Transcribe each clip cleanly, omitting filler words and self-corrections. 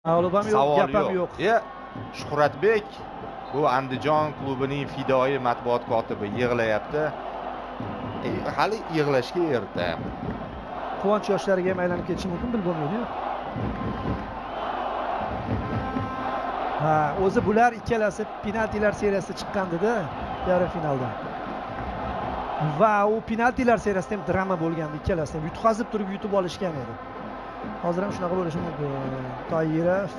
Mag'lub ham yo'q, Savol gap ham yo'q. Shuhratbek, bu Andijon klubining fidoyi matbuot kotibi yig'layapti. Hali yig'lashga erta. Quvonch yoshlariga ham aylanib ketishi mumkin, bilib bo'lmaydi-yu. Ha, o'zi bular ikkalasi penaltilar seriyasida chiqqandida yarim finalda. Va u penaltilar seriyasida ham drama bo'lgandi, ikkalasi ham yutqazib turib yutib olishgan edi. Hozir ham shunaqa bo'lishi mumkin. Toyirov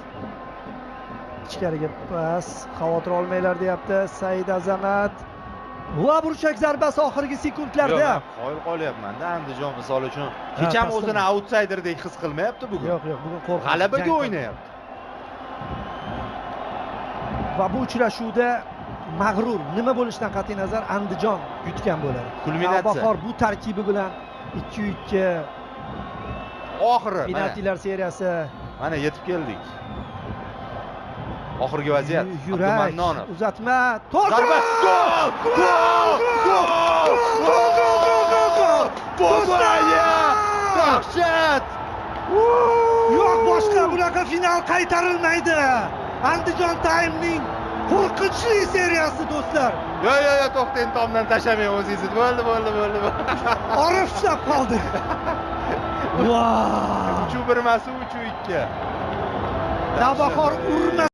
ichkariga pas, xavotir olmanglar deyapti Said Azamat. Va burchak zarbasi oxirgi sekundlarda. Yo'q, qoyil qolyapman-da. Andijon misol uchun hech ham o'zini autsayderdek his qilmayapti bugun. Yo'q, yo'q, bugun qo'rqinchli. G'alabaga o'ynayapti. Va bu uchrashuvda mag'rur nima bo'lishidan qat'iy nazar Andijon yutgan bo'ladi. Kulminatsiya. Navbahor bu tarkibi bilan 2-2 oxiri penaltilar seriyasi. Mana yetib keldik. Oxirgi vaziyat. Yurak, uzatma, to'g'ri. Zarba, gol! Gol! Gol! Gol! Gol! Gol! Boboya! Dahshat! Yo'q, boshqa bunaqa final qaytarilmaydi. Andijon Time'ning qo'rqinchli seriyasi do'stlar. Yo, yo, yo, to'xtang, tomdan tashlamang o'zingizni. Bo'ldi, bo'ldi, bo'ldi. Orif ushlab qoldi. Vau! 3-1 emas, 3-2. Navbahor urma.